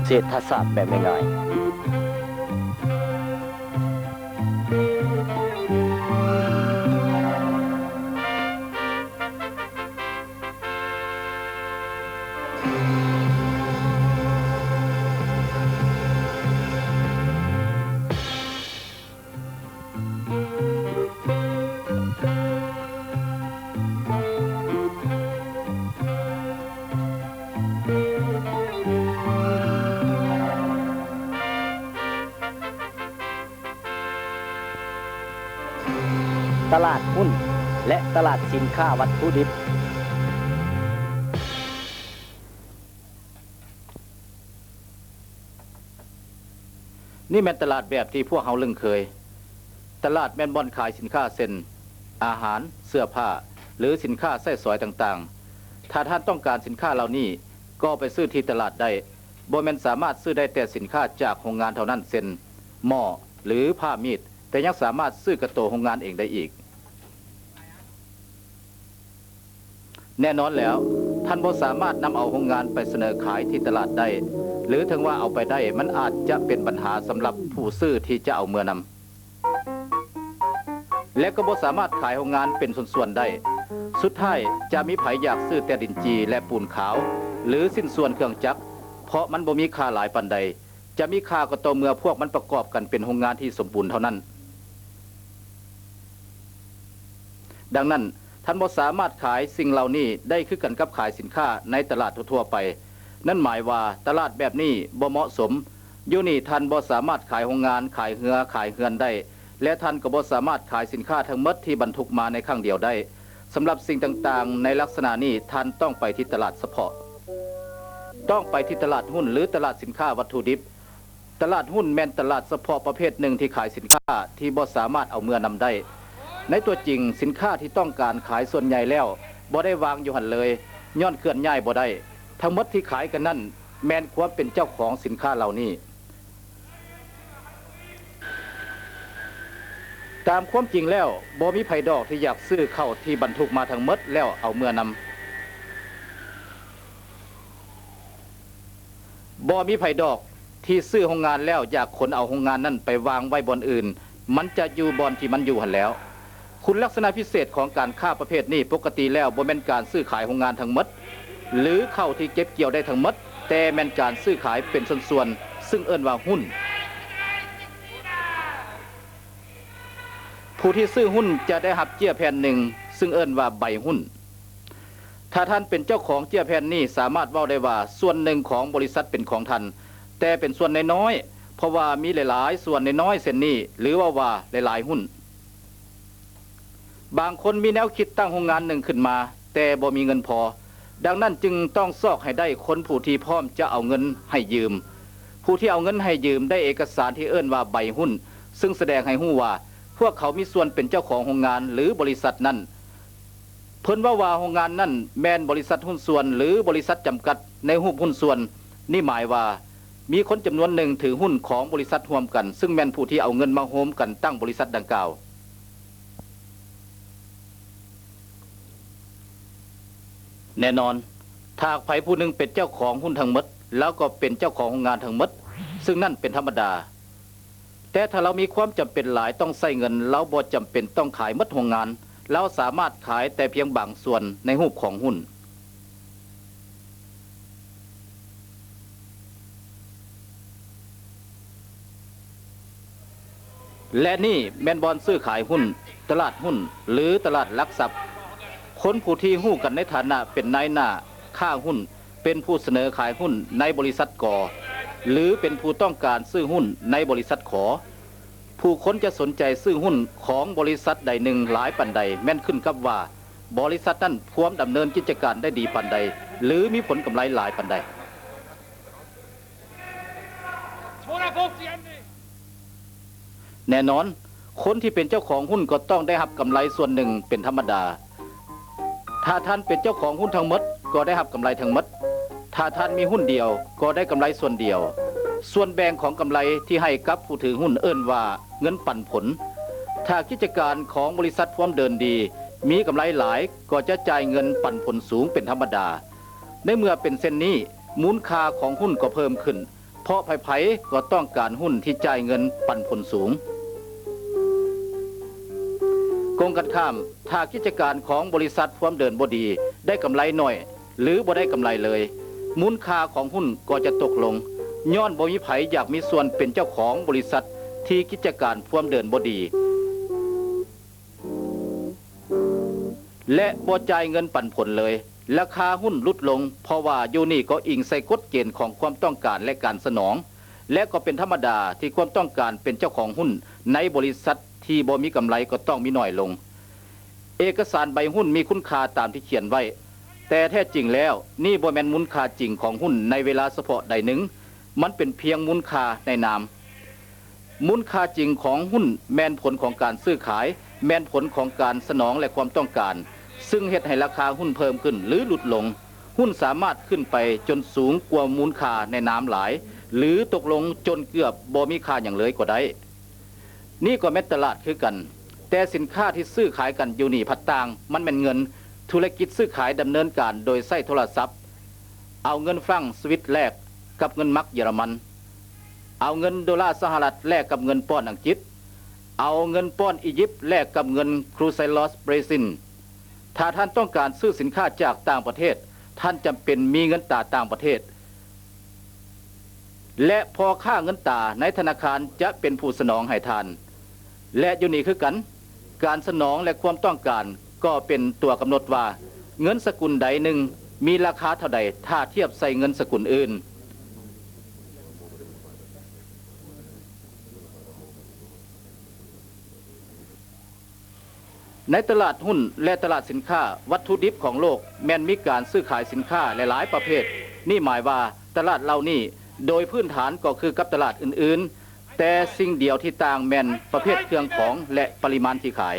ເສດຖະສາດແບບງ່າຍໆ. ຕະຫຼາດຫຸ້ນ ແລະ ຕະຫຼາດສິນຄ້າວັດຖຸດິບ. ນີ້ແມ່ນຕະຫຼາດແບບທີ່ພວກເຮົາລຶ້ງເຄີຍ. ຕະຫຼາດແມ່ນບ່ອນຂາຍສິນຄ້າເຊັ່ນ ອາຫານ, ເສື້ອຜ້າ ຫຼື ສິນຄ້າໃຊ້ສອຍຕ່າງໆ. ຖ້າທ່ານຕ້ອງການສິນຄ້າເຫຼົ່ານີ້, ກໍໄປຊື້ທີ່ຕະຫຼາດໄດ້. ບໍ່ແມ່ນສາມາດຊື້ໄດ້ແຕ່ສິນຄ້າຈາກໂຮງງານເທົ່ານັ້ນ ເຊັ່ນ ໝໍ້ ຫຼື ຜ້າມີດ, ແຕ່ຍັງສາມາດຊື້ກະໂຕໂຮງງານເອງໄດ້ອີກ. ແນ່ນອນແລ້ວ, ທ່ານບໍ່ສາມາດນຳເອົາໂຮງງານໄປສະເໜີຂາຍທີ່ຕະຫຼາດໄດ້, ຫຼື ເຖິງວ່າເອົາໄປໄດ້, ມັນອາດຈະເປັນບັນຫາສຳລັບຜູ້ຊື້ທີ່ຈະເອົາເມືອນຳ. ແລະ ກໍບໍ່ສາມາດຂາຍໂຮງງານເປັນສ່ວນໆໄດ້. ສຸດທ້າຍ, ຈະມີໃຜຢາກຊື້ແຕ່ດິນຈີ່ ແລະ ປູນຂາວ ຫຼື ຊິ້ນສ່ວນເຄື່ອງຈັກ, ເພາະມັນບໍ່ມີຄ່າຫຼາຍປານໃດ. ຈະມີຄ່າກໍຕໍ່ເມື່ອພວກມັນປະກອບກັນເປັນໂຮງງານທີ່ສົມບູນເທົ່ານັ້ນ. ດັ່ງນັ້ນ, ທ່ານບໍ່ສາມາດຂາຍສິ່ງເຫຼົ່ານີ້ໄດ້ຄືກັນກັບຂາຍສິນຄ້າໃນຕະຫຼາດທົ່ວໆໄປ. ນັ້ນໝາຍວ່າຕະຫຼາດແບບນີ້ບໍ່ເໝາະສົມ. ຢູ່ນີ້ທ່ານບໍ່ສາມາດຂາຍໂຮງງານ, ຂາຍເຮືອ, ຂາຍເຮືອນໄດ້, ແລະ ທ່ານກໍບໍ່ສາມາດຂາຍສິນຄ້າທັງໝົດທີ່ບັນທຸກມາໃນຄັ້ງດຽວໄດ້. ສຳລັບສິ່ງຕ່າງໆໃນລັກສະນະນີ້, ທ່ານຕ້ອງໄປທີ່ຕະຫຼາດສະເພາະ. ຕ້ອງໄປທີ່ຕະຫຼາດຫຸ້ນ ຫຼື ຕະຫຼາດສິນຄ້າວັດຖຸດິບ. ຕະຫຼາດຫຸ້ນແມ່ນຕະຫຼາດສະເພາະປະເພດໜຶ່ງທີ່ຂາຍສິນຄ້າທີ່ບໍ່ສາມາດເອົາເມືອນຳໄດ້. ໃນຕົວຈິງ, ສິນຄ້າທີ່ຕ້ອງການຂາຍສ່ວນໃຫຍ່ແລ້ວບໍ່ໄດ້ວາງຢູ່ຫັ້ນເລີຍ, ຍ້ອນເຄື່ອນຍ້າຍບໍ່ໄດ້. ທັງໝົດທີ່ຂາຍກັນນັ້ນແມ່ນຄວາມເປັນເຈົ້າຂອງສິນຄ້າເຫຼົ່ານີ້. ຕາມຄວາມຈິງແລ້ວ, ບໍ່ມີໃຜດອກທີ່ຢາກຊື້ເຂົ້າທີ່ບັນທຸກມາທັງໝົດແລ້ວເອົາເມືອນຳ. ບໍ່ມີໃຜດອກທີ່ຊື້ໂຮງງານແລ້ວຢາກຂົນເອົາໂຮງງານນັ້ນໄປວາງໄວ້ບ່ອນອື່ນ, ມັນຈະຢູ່ບ່ອນທີ່ມັນຢູ່ຫັ້ນແລ້ວ. ຄຸນລັກສະນະພິເສດຂອງການຄ້າປະເພດນີ້ປົກກະຕິແລ້ວບໍ່ແມ່ນການຊື້ຂາຍໂຮງງານທັງໝົດ ຫຼື ເຂົ້າທີ່ເກັບກ່ຽວໄດ້ທັງໝົດ, ແຕ່ແມ່ນການຊື້ຂາຍເປັນສ່ວນໆ, ຊຶ່ງເອີ້ນວ່າຫຸ້ນ. ຜູ້ທີ່ຊື້ຫຸ້ນຈະໄດ້ຮັບເຈ້ຍແຜ່ນໜຶ່ງ, ຊຶ່ງເອີ້ນວ່າໃບຫຸ້ນ. ຖ້າທ່ານເປັນເຈົ້າຂອງເຈ້ຍແຜ່ນນີ້, ສາມາດເວົ້າໄດ້ວ່າສ່ວນໜຶ່ງຂອງບໍລິສັດເປັນຂອງທ່ານ, ແຕ່ເປັນສ່ວນນ້ອຍໆ, ເພາະວ່າມີຫຼາຍໆສ່ວນນ້ອຍໆເຊັ່ນນີ້, ຫຼື ເວົ້າວ່າຫຼາຍໆຫຸ້ນ. ບາງຄົນມີແນວຄິດຕັ້ງໂຮງງານໜຶ່ງຂຶ້ນມາ, ແຕ່ບໍ່ມີເງິນພໍ. ດັ່ງນັ້ນຈຶ່ງຕ້ອງຊອກໃຫ້ໄດ້ຄົນຜູ້ທີ່ພ້ອມຈະເອົາເງິນໃຫ້ຢືມ. ຜູ້ທີ່ເອົາເງິນໃຫ້ຢືມໄດ້ເອກະສານທີ່ເອີ້ນວ່າໃບຫຸ້ນ, ຊຶ່ງສະແດງໃຫ້ຮູ້ວ່າພວກເຂົາມີສ່ວນເປັນເຈົ້າຂອງໂຮງງານ ຫຼື ບໍລິສັດນັ້ນ. ເພິ່ນເວົ້າວ່າໂຮງງານນັ້ນແມ່ນບໍລິສັດຫຸ້ນສ່ວນ ຫຼື ບໍລິສັດຈຳກັດໃນຮູບຫຸ້ນສ່ວນ. ນີ້ໝາຍວ່າມີຄົນຈຳນວນໜຶ່ງຖືຫຸ້ນຂອງບໍລິສັດຮ່ວມກັນ, ຊຶ່ງແມ່ນຜູ້ທີ່ເອົາເງິນມາໂຮມກັນຕັ້ງບໍລິສັດດັ່ງກ່າວ. ແນ່ນອນ, ຖ້າຫາກໃຜຜູ້ໜຶ່ງເປັນເຈົ້າຂອງຫຸ້ນທັງໝົດ, ລາວກໍເປັນເຈົ້າຂອງໂຮງງານທັງໝົດ, ຊຶ່ງນັ້ນເປັນທຳມະດາ. ແຕ່ຖ້າລາວມີຄວາມຈຳເປັນຫຼາຍຕ້ອງໃຊ້ເງິນ, ລາວບໍ່ຈຳເປັນຕ້ອງຂາຍໝົດໂຮງງານ, ລາວສາມາດຂາຍແຕ່ພຽງບາງສ່ວນໃນຮູບຂອງຫຸ້ນ. ແລະ ນີ້ແມ່ນບ່ອນຊື້ຂາຍຫຸ້ນ, ຕະຫຼາດຫຸ້ນ ຫຼື ຕະຫຼາດຫຼັກຊັບ. ຄົນຜູ້ທີ່ຮູ້ກັນໃນຖານະເປັນນາຍໜ້າຄ້າຫຸ້ນ, ເປັນຜູ້ສະເໜີຂາຍຫຸ້ນໃນບໍລິສັດ ກ ຫຼື ເປັນຜູ້ຕ້ອງການຊື້ຫຸ້ນໃນບໍລິສັດ ຂ. ຜູ້ຄົນຈະສົນໃຈຊື້ຫຸ້ນຂອງບໍລິສັດໃດໜຶ່ງຫຼາຍປານໃດ ແມ່ນຂຶ້ນກັບວ່າບໍລິສັດນັ້ນພວມດຳເນີນກິດຈະການໄດ້ດີປານໃດ ຫຼື ມີຜົນກຳໄລຫຼາຍປານໃດ. ແນ່ນອນ, ຄົນທີ່ເປັນເຈົ້າຂອງຫຸ້ນກໍຕ້ອງໄດ້ຮັບກຳໄລສ່ວນໜຶ່ງເປັນທຳມະດາ. ຖ້າທ່ານເປັນເຈົ້າຂອງຫຸ້ນທັງໝົດ, ກໍໄດ້ຮັບກຳໄລທັງໝົດ. ຖ້າທ່ານມີຫຸ້ນດຽວ, ກໍໄດ້ກຳໄລສ່ວນດຽວ. ສ່ວນແບ່ງຂອງກຳໄລທີ່ໃຫ້ກັບຜູ້ຖືຫຸ້ນເອີ້ນວ່າເງິນປັນຜົນ. ຖ້າກິດຈະການຂອງບໍລິສັດພວມເດີນດີ, ມີກຳໄລຫຼາຍ, ກໍຈະຈ່າຍເງິນປັນຜົນສູງເປັນທຳມະດາ. ໃນເມື່ອເປັນເຊັ່ນນີ້, ມູນຄ່າຂອງຫຸ້ນກໍເພີ່ມຂຶ້ນ. ເພາະໃຜໆກໍຕ້ອງການຫຸ້ນທີ່ຈ່າຍເງິນປັນຜົນສູງ. ກົງກັນຂ້າມ, ຖ້າກິດຈະການຂອງບໍລິສັດພວມເດີນບໍ່ດີ, ໄດ້ກຳໄລໜ້ອຍ ຫຼື ບໍ່ໄດ້ກຳໄລເລີຍ, ມູນຄ່າຂອງຫຸ້ນກໍຈະຕົກລົງ, ຍ້ອນບໍ່ມີໃຜຢາກມີສ່ວນເປັນເຈົ້າຂອງບໍລິສັດທີ່ກິດຈະການພວມເດີນບໍ່ດີ ແລະ ບໍ່ຈ່າຍເງິນປັນຜົນເລີຍ, ລາຄາຫຸ້ນຫຼຸດລົງ, ເພາະວ່າຢູ່ນີ້ກໍອີງໃສ່ກົດເກນຂອງຄວາມຕ້ອງການ ແລະ ການສະໜອງ, ແລະ ກໍເປັນທຳມະດາທີ່ຄວາມຕ້ອງການເປັນເຈົ້າຂອງຫຸ້ນໃນບໍລິສັດທີ່ບໍ່ມີກຳໄລກໍຕ້ອງມີໜ້ອຍລົງ. ເອກະສານໃບຫຸ້ນມີຄຸນຄ່າຕາມທີ່ຂຽນໄວ້, ແຕ່ແທ້ຈິງແລ້ວນີ້ບໍ່ແມ່ນມູນຄ່າຈິງຂອງຫຸ້ນໃນເວລາສະເພາະໃດໜຶ່ງ, ມັນເປັນພຽງມູນຄ່າໃນນາມ. ມູນຄ່າຈິງຂອງຫຸ້ນແມ່ນຜົນຂອງການຊື້ຂາຍ, ແມ່ນຜົນຂອງການສະໜອງ ແລະ ຄວາມຕ້ອງການ, ຊຶ່ງເຮັດໃຫ້ລາຄາຫຸ້ນເພີ່ມຂຶ້ນ ຫຼື ຫຼຸດລົງ. ຫຸ້ນສາມາດຂຶ້ນໄປຈົນສູງກວ່າມູນຄ່າໃນນາມຫຼາຍ ຫຼື ຕົກລົງຈົນເກືອບບໍ່ມີຄ່າຫຍັງເລີຍກໍໄດ້. ນີ້ກໍແມ່ນຕະຫຼາດຄືກັນ, ແຕ່ສິນຄ້າທີ່ຊື້ຂາຍກັນຢູ່ນີ້ພັດຕ່າງ, ມັນແມ່ນເງິນ. ທຸລະກິດຊື້ຂາຍດຳເນີນການໂດຍໃຊ້ໂທລະສັບ, ເອົາເງິນຟຣັງສະວິດແລກກັບເງິນມັກເຢຍລະມັນ, ເອົາເງິນໂດລາສະຫະລັດແລກກັບເງິນປອນອັງກິດ, ເອົາເງິນປອນອີຢິບແລກກັບເງິນຄຣູໄຊລອສເບຣຊິນ. ຖ້າທ່ານຕ້ອງການຊື້ສິນຄ້າຈາກຕ່າງປະເທດ, ທ່ານຈຳເປັນມີເງິນຕາຕ່າງປະເທດ ແລະ ພໍ່ຄ້າເງິນຕາໃນທະນາຄານຈະເປັນຜູ້ສະໜອງໃຫ້ທ່ານ. ແລະ ຢູ່ນີ້ຄືກັນ, ການສະໜອງ ແລະ ຄວາມຕ້ອງການກໍເປັນຕົວກຳນົດວ່າເງິນສະກຸນໃດໜຶ່ງມີລາຄາເທົ່າໃດ ຖ້າທຽບໃສ່ເງິນສະກຸນອື່ນ. ໃນຕະຫຼາດຫຸ້ນ ແລະ ຕະຫຼາດສິນຄ້າ, ວັດຖຸດິບຂອງໂລກແມ່ນມີການຊື້ຂາຍສິນຄ້າຫຼາຍໆປະເພດ. ນີ້ໝາຍວ່າຕະຫຼາດເຫຼົ່ານີ້ໂດຍພື້ນຖານກໍຄືກັບຕະຫຼາດອື່ນໆ, ແຕ່ສິ່ງດຽວທີ່ຕ່າງແມ່ນປະເພດເຄື່ອງຂອງ ແລະ ປະລິມານທີ່ຂາຍ.